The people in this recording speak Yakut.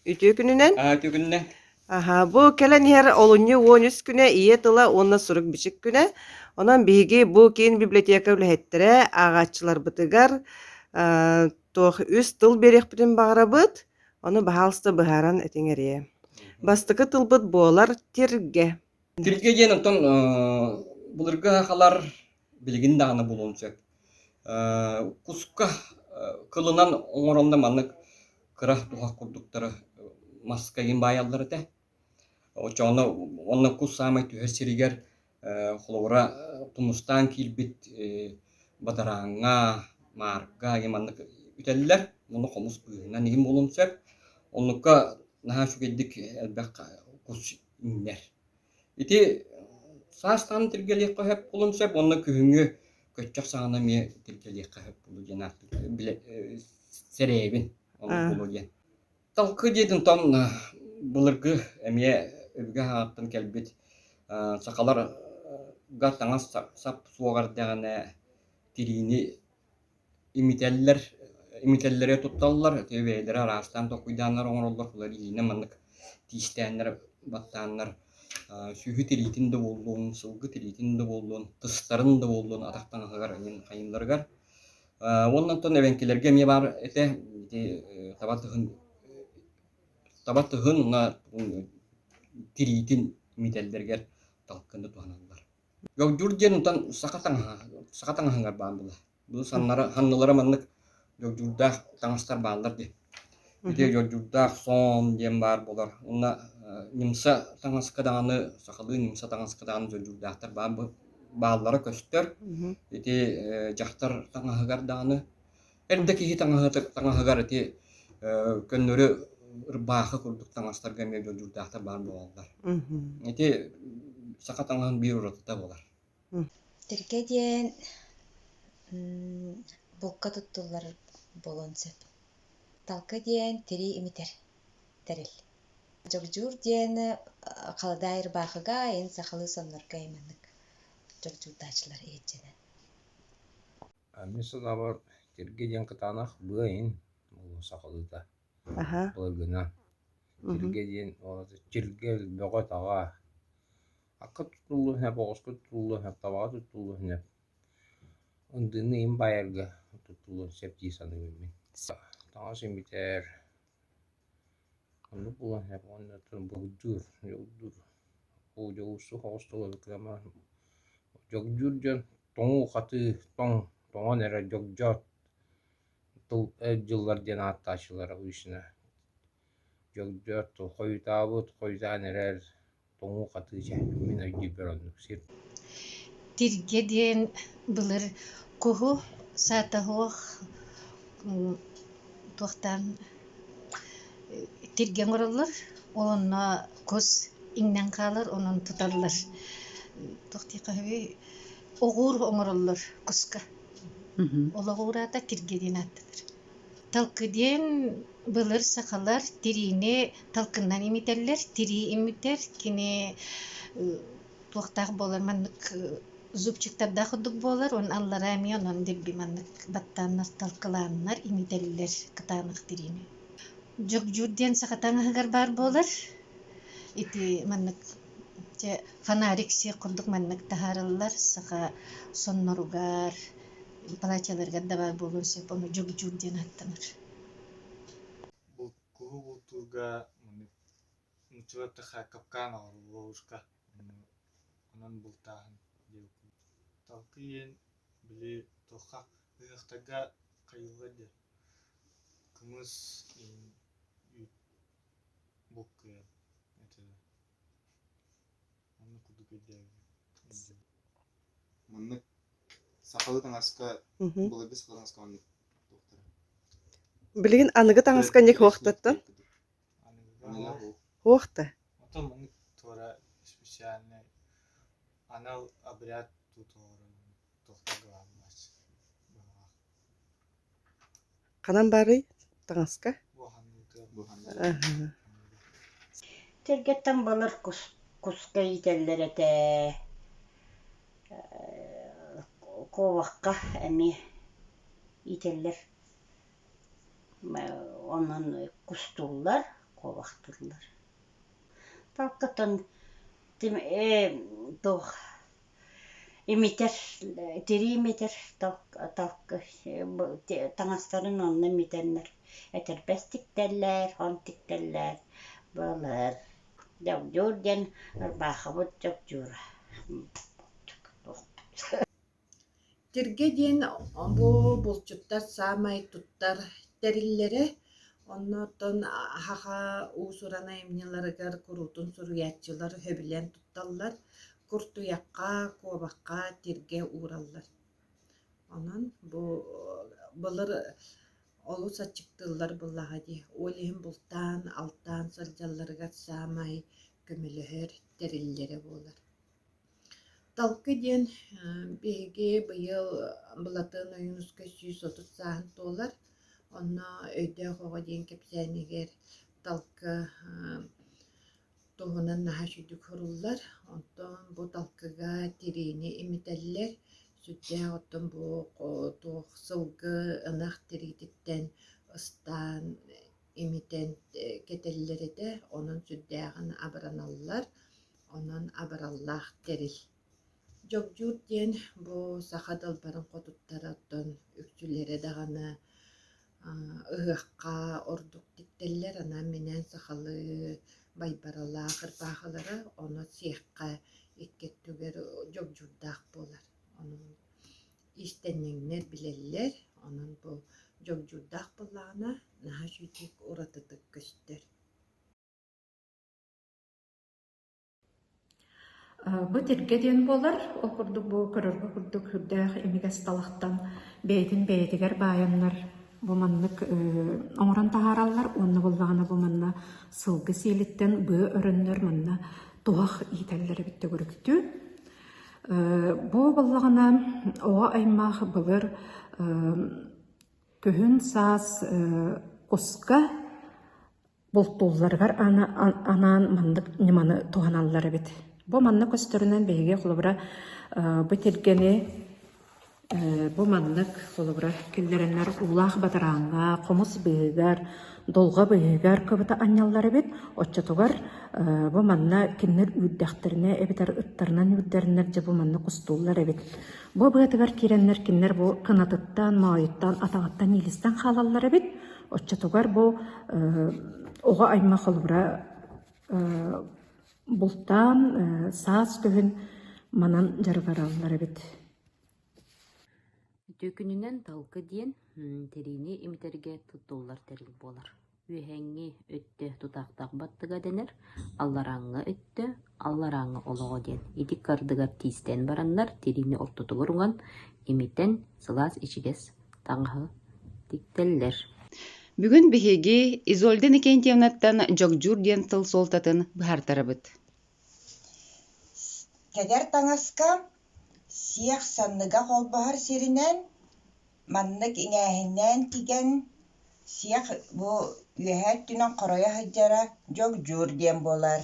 Үтүө күнүнэн. Үтүө күнүнэн. Аһа, бу кэлэн иһэр олунньу 13 күнэ Ийэ тыла уонна сурук-бичик күнэ. Онон биһиги бу киин библиотека үлэһиттэрэ ааҕааччыларбытыгар туох үс тыл биэриэхпитин баҕарабыт. Ону баһаалыста быһааран этиҥ эриэ. Бастакы тылбыт буолар тиргэ. Тиргэ диэн онтон былыргы сахалар билигин даҕаны булуон сөп. Куска кылынан оҥоронно маннык кыра туһах курдуктары маска игин баайаллар этэ. Оччоҕуна уонна кус саамай түһэр сиригэр холобура тумустаан киирбит бадарааҥҥа, маарга игин маннык үтэллэр. Уонна хомус быыһынан игин буолуон сөп. Оннукка наһаа үчүгэйдик элбэх кус иҥнэр. Ити саас даҕаны тиргэлиэххэ сөп буолуон сөп уонна күһүҥҥү көччөх саҕана эмиэ тиргэлиэххэ сөп буолуо диэн ааттыыр сэрэйэбин оннук буолуо диэн. Талкы диэтин онтон былыргы эмиэ өбүгэ саҕаттан кэлбит сахаларга таҥас сап суох эрдэҕинэ тириини имитэллэр, имитэллэри тутталлар, ити бэйэлэрэ араастаан толкуйдааннар оҥороллор, улар илиинэн маннык тиистээннэр, баттааннар сүөһү тириитин да буоллун, сылгы тириитин да буоллун, тыстарын да буоллун атах таҥаһыгар эҥин хайыылларыгар. Уонна оттон эбэҥкилэргэ эмиэ баар этэ, ити таба тыһын таба тыһын уонна тириитин имитэллэригэр талкыны туһаналлар. Дьогдьуур диэн онтон саха таҥаһа, саха таҥаһыгар баар буолар. Бу саннара, саннылара маннык дьогдьуурдаах таҥастар бааллар дии. Ити дьогдьуурдаах сон диэн баар буолар. Уонна ньымса таҥаска даҕаны, сахалыы ньымса таҥаска даҕаны дьогдьуурдаахтар баар бааллара көстөр. Ити дьахтар таҥаһыгар даҕаны Эрдэ киһи таҥаһыгар ити көннөрү ырбаахы курдук таҥастарга эмиэ дьулуурдаахтар баар буолаллар. Ити саха таҥаһын биир уратыта буолар. Тиргэ диэн булка туттуллар буолуон сөп. Талкы диэн тирии имитэр тэрил. Дьогдьуур диэн халадаай ырбаахыга ин сахалыы соннорго маннык дьогдьуурдааччылар иһитдьэнэн. Мин санаабар, тиргэ диэн кытаанах быа иһин сахалыыта Аһа. былыргынан. Тиргэ диэн чиргэ бөҕө-таҕа, акка тутуллуон сөп, оҕуска тутуллуон сөп, табаҕа тутуллуон сөп. Ындыыны иһин баайарга тутуллуон сөп дии саныыбын мин. Таҥас имитэр, оннук буолуон сөп уонна булдуур, дьолдуур. Оо дьолуурсук оҕус тылы Дьогдьуур дьон тоҥуу-хатыы, тоҥ, тоҥон эрэр дьогдьоот тыл дьыллар диэн ааттааччылара обычно дьогдьоот тыл хойутаабыт, хойутаан эрэр тоҥуу-хатыы чэ мин өйдүүрбэр оннук сир Тиргэ диэн былыр куһу саатаһуох туохтаан тиргэ оҥороллор, ол онно кус иҥнэн хаалар, онон туталлар. Туох диэххэ үһү оҕуур оҥороллор куска. Ол оҕуур аата тиргэ диэн ааттанар. Талкы диэн былыр сахалар тириини талкыннан имитэллэр. Тирии имитэр, кини туохтаах буолар маннык зубчиктардаах курдук буолар уонна аллараа эмиэ онон дэлби маннык баттааннар талкылааннар имитэллэр кытаанах тириини. Дьогдьуур диэн саха таҥаһыгар баар буолар. Ити маннык дьэ фонарик сиэх курдук маннык таһаараллар саха сонноругар, платьеларыгар да баар буолуон сөп, ону дьогдьуур диэн ааттанар. Куһу бултуурга маннык нууччалар капкан оҥорор ловушка онон бултааһын диэбиккин. Талкы диэн били туохха ыһыахтарга хайыыллар диэн кымыс үүт булкуйар этэ оннук курдук өйдөөбүтүм. Маннык сахалыы таҥаска былыргы саха таҥаска маннык туохтара Билигин аныгы таҥаска не хуохтаттан? Аныгыга Хуохта. Оттон маннык туора специальнай анал обряд тутуорун туохтарга бааллар быһалаах. Ханан баарый таҥаска? Буоханныыта. Аһа. Тиргэттэн былыр кус куска иитэллэр этэ куобахха эмиэ иитэллэр Онон кустууллар. Куобахтыыллар. Талкытын туох имитэр тирии имитэр таҥастарын онно имитэннэр этэрбэс тиктэллэр, хон тиктэллэр буолар. Дьогдьуур диэн ырбаахыбыт дьогдьуура. Тиргэ диэн бу булчуттар саамай туттар тэриллэрэ. Оннуттан аһаҕа уус-уран айымньыларыгар куруутун суруйааччылар сөбүлээн тутталлар. Куртуйахха, куобахха тиргэ уураллар. Онон бу былыр олус аччыктыыллар буоллаҕа дии. Ол иһин бултаан, алтаан сылдьалларыгар саамай көмөлөһөр тэриллэрэ буолар. Талкы диэн биһиги быйыл Былатыан Ойуунускай 130 сааһын туолар. Онно «Өйдөөх оҕо» диэн кэпсээнигэр талкы туһунан наһаа үчүгдүк суруллар. Онтон бу талкыга тириини имитэллэр. Сүрдээх оттон бу туох сылгы, ынах тириититтэн ыстаан имитэн кэтэллэр этэ. Онон сүрдээҕин абыраналлар. Онон абыраллаах тэрил. Дьогдьуур диэн бу саха далбарын хотуттара оттон үксүлэрэ даҕаны ыһыахха ордук тиктэллэр, анаан-минээн сахалыы байбаралаах ырбаахылара, ону сиэххэ икки өттүгэр дьогдьуурдаах буолар. Онон иистэнньэҥнэр билэллэр, онон бу дьогдьуурдаах буоллаҕына наһаа үчүгэй уратытык көстөр. Бу тиргэ диэн буолар, ол курдук бу көрөргө курдук сүрдээх имигэс талахтан бэйэтин бэйэтигэр баайаннар бу маннык оҥорон таһаараллар уонна буоллаҕына бу манна сылгы сиэлиттэн быа өрөннөр манна туһах иитэллэр эбит төгүрүктүү. Бу буоллаҕына оҕо аймах былыр күһүн саас куска бултуулларыгар анаан маннык ньыманы туһаналлар эбит. Бу манна көстөрүнэн биһиги холобура бу тиргэни бу маннык холобура киллэрэннэр уулаах бадарааҥҥа, хомус быыһыгар, дулҕа быыһыгар кыбыта анньаллар эбит. Оччотугар бу манна кинилэр үүрдэхтэринэ эбэтэр ыттарынан үүрдэриннэр дьэ бу манна кустууллар эбит. Бу быатыгар киирэннэр кинилэр бу кынатыттан, моойуттан, атаҕыттан иилистэн хаалаллар эбит. Оччотугар бу оҕо аймах холобура бултаан саас күһүн манан дьарыгыраллар эбит. Түөкүнүнэн талкы диэн тириини имитэргэ туттуллар тэрил буолар. Үөһээҥҥи өттө тутаахтаах баттыга дэнэр, алларааҥҥы өттө алларааҥҥы олоҕо диэн ити ардыгар тиистэн бараннар тириини ортотугар уган, имитэн сылаас ичигэс таҥаһы тиктэллэр. Бүгүн биһиги Изольда Иннокентьевнаттан дьогдьуур диэн тыл суолтатын быһаартарабыт. Кэтэр таҥаска сиэх санныга холбоһор сиринэн маннык иҥээһиннээн тигэн сиэх бу үөһээ өттүнэн хоройо сылдьара дьогдьуур диэн буолар.